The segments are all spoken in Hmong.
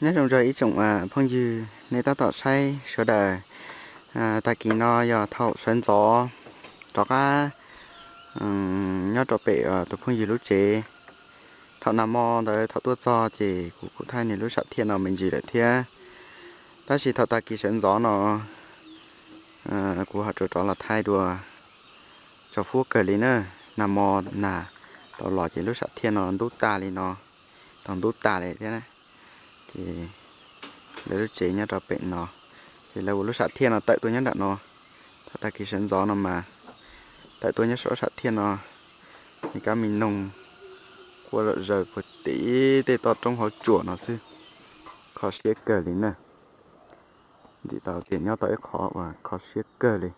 Nyob zoo rau ib tsoom phooj ywg nej tab tom saib sawv daws. Tag kis no yog thaum sawv ntxov rov qab nyob rau pem tus phooj ywg lub tsev. Thaum nag hmo ntawd thaum tuaj txog ces kuv kuj thaij nws lub sam thiaj no me ntsis lawm thiab. Tab sis thaum tag kis sawv ntxov no kuv ho rov rov los thaij dua tsaus fuab kawg li na. Nag hmo nag tau los ces lub sam thiaj no ntub tag li no, tau ntub tag li thiab na. Ces lawv lub tsev nyob rau pem no, ces lawv ua lub sam thiaj no tawm tuaj nyob nram no. Thaum tag kis sawv ntxov no mas tawm tuaj nyob saum lub sam thiaj no, me kab me noog quaj zom zaws puag tim tej toj roob hauv tsuas no xwb. Kho siab kawg li na. Ntxim tau tias nyob tau ib qho uas kho siab kawg li.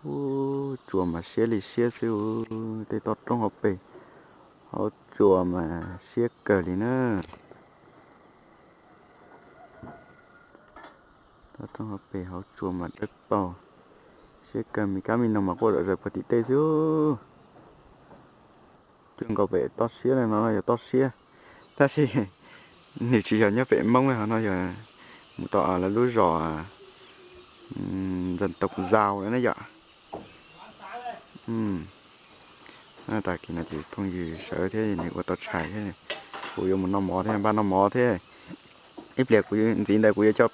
Ub, tsuas mas siab li siab xwb, tej toj roob hauv pes hauv tsuas mas siab kawg li na. Toj roob hauv pes hauv tsuas mas dawb paug, siab kawg, me kab me noog mas quaj zom zaws puag tim tej xwb. Cuag nkaus pem toj siab no no yog toj siab, tab sis nws tsis yog nyob pem Hmoob ho no yog mus tom lawv lub zos Ntxawm Toom Zau na yom. Tag kis no ces phooj ywg sawv thiab nws ua tau tshais thiab, kuv yuav mus noj mov thiab, npaj noj mov thiab. Ib pliag kuv ntxiv ntawd kuv yuav coj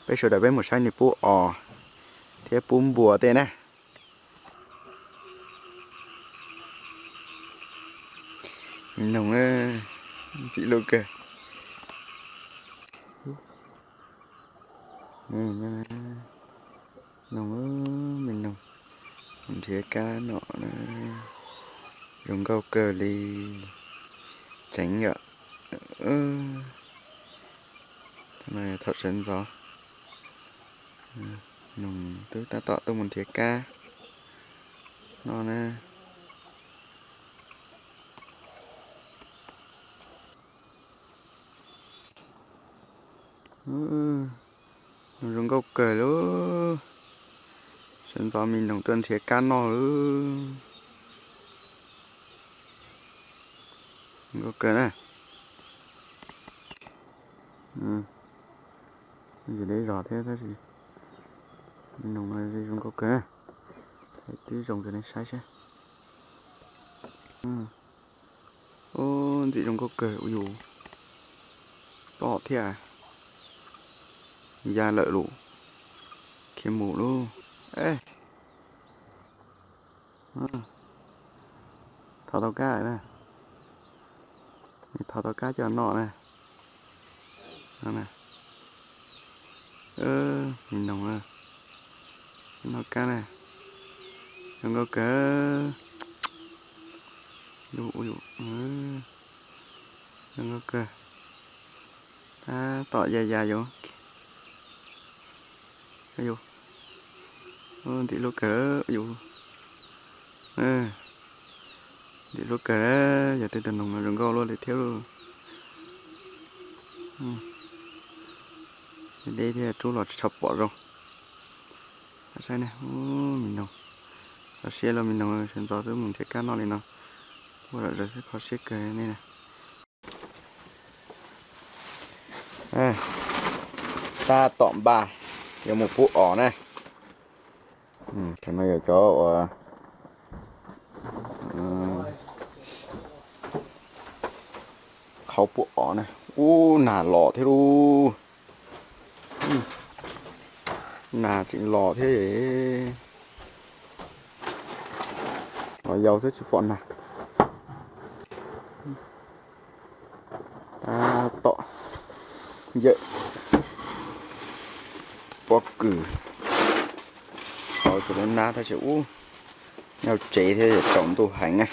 peb sawv daws peb mus saib nws pub os thiab pub npua tej na. Me noog ntxim hlub kawg. Noog, me noog, nrhiav kab no na, zoo nkauj kawg li. Tseev yom. Thaum sawv ntxov noog twb tab tom tuaj mus nrhiav kab no na. Noog zoo nkauj kawg li. Sawv ntxov me noog tuaj nrhiav kab noj lawm. Zoo nkauj kawg na. Yus deb zog thiab tab sis me noog no zoo nkauj kawg na. Twb zoo rau nej saib seb. Ub, ntxim zoo nkauj kawg ua yus. Pom thiab. Ya lawm lus. Khiav mus lub. Thov tau kab na. Nws thov tau kab coj noj na. Me noog, noj kab na. Zoo nkauj kawg. Zoo nkauj kawg. Tab tom ya ya yus. Ntxim hlub kawg yus. Ntxim hlub kawg, yog tej tug noog no zoo nkauj luaj li thiab lauj. Deb thiab rub los tsis tshua pom zoo. Saib ne, me noog, kho siab los me noog, sawv ntxov twb mus nrhiav kab noj li no. Ua zom zaws xwb, kho siab kawg ne. Tab tom npaj yuav mus pub os na. Cov no yog cov uas qhauv pub os na. Ub, nag los thiab lauj. Nag tseem los thiab. Los yau xwb tsis pom nag. Tab tom yawm pob kws qhauv tsuas lub nab tab sis ub, nyob tsev thiab tsaus ntuj heev na.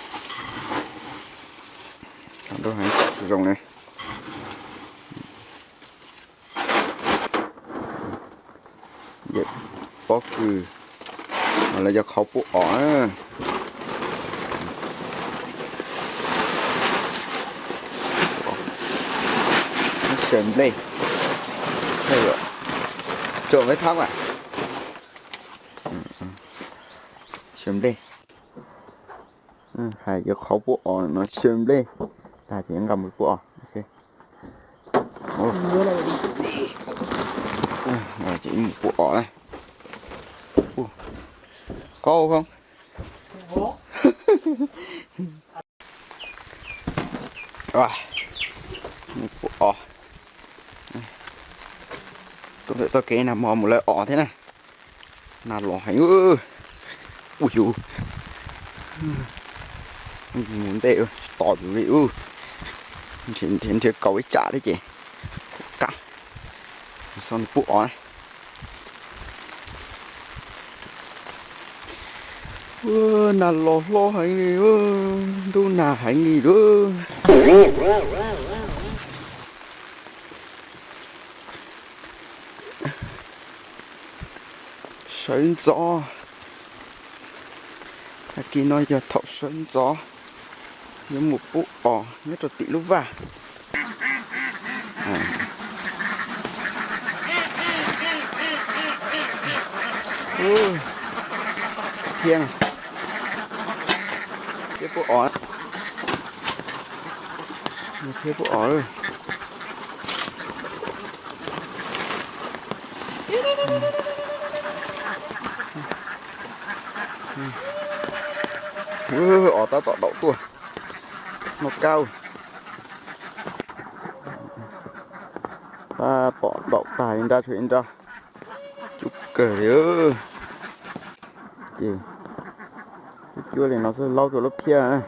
Tsaus ntuj heev tsis zoo na. Yawm pob kws, lawv cov qhauv pub os. Xyaw nplej, tsuam peb thab a. Xyaw nplej, hais cov qhauv pub os no xyaw nplej, tag ces nqa mus pub os. Ces mus pub os na. Ub, koj ua hoob. Mus pub os. Tuaj ntawm txoj kev nag hmo mus lawv os thiab na. Nag los heev. Ub yus, mus ntej tsis tos yus li ub. Nrhiav kaus ib tsam thiab ces kuv qab xauj nws pub os na. Nag los hlob heev li, ntub nag heev li lawm. Sawv ntxov. Tag kis no yog thaum sawv ntxov, yuav mus pub os nyob rau tim lub vaj. Thiab, thiab pub os, thiab pub os. Os tab tom daum tuaj, noj kab. Tab tom daum tag ib nrab tshuav ib nrab, cub kawg li. Ces cuab cuab li no xwb laub rau lub phiab.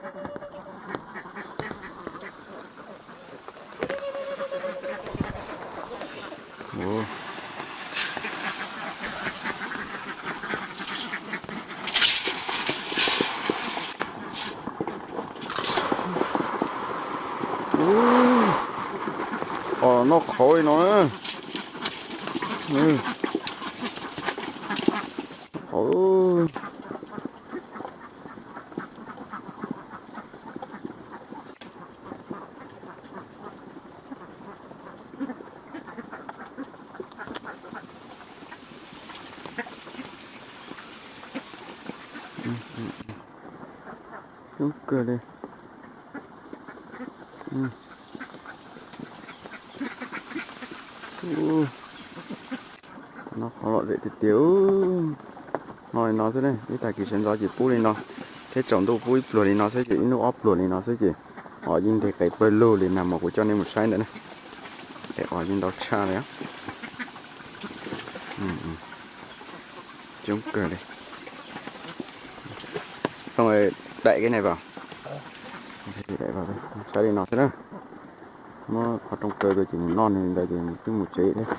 Os noj qhauv li no na. Coob kawg li. No qhov lom zem tiag tiag. No li no xwb ne, ib tag kis sawv ntxov ces pub li no, thiab tsaus ntuj pub ib pluag li no xwb ces ib hnub ob pluag li no xwb ces os yeej nteg qes pawg lug li nag hmo kuv coj nej mus saib ntawd na. Es os yeej ntau tshaj li. Coob kawg li. Xoo, daim keb ne pas, saib li no xwb na. Muab qhov rooj kaw rau ces nws noj nws li ntawd ces nws twb mus tsev thiab.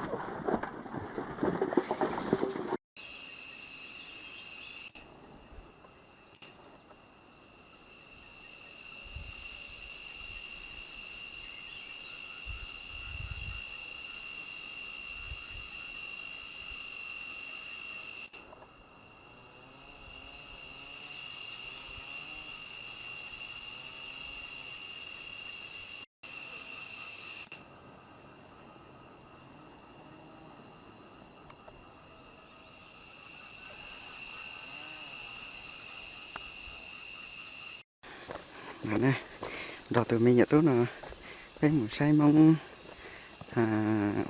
Nrog tus me nyuam tub no peb mus saib Hmoob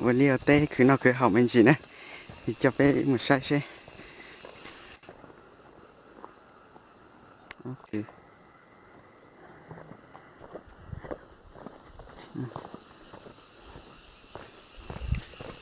ua liaj ua teb khwv noj khwv haus me ntsis na, coj peb mus saib seb.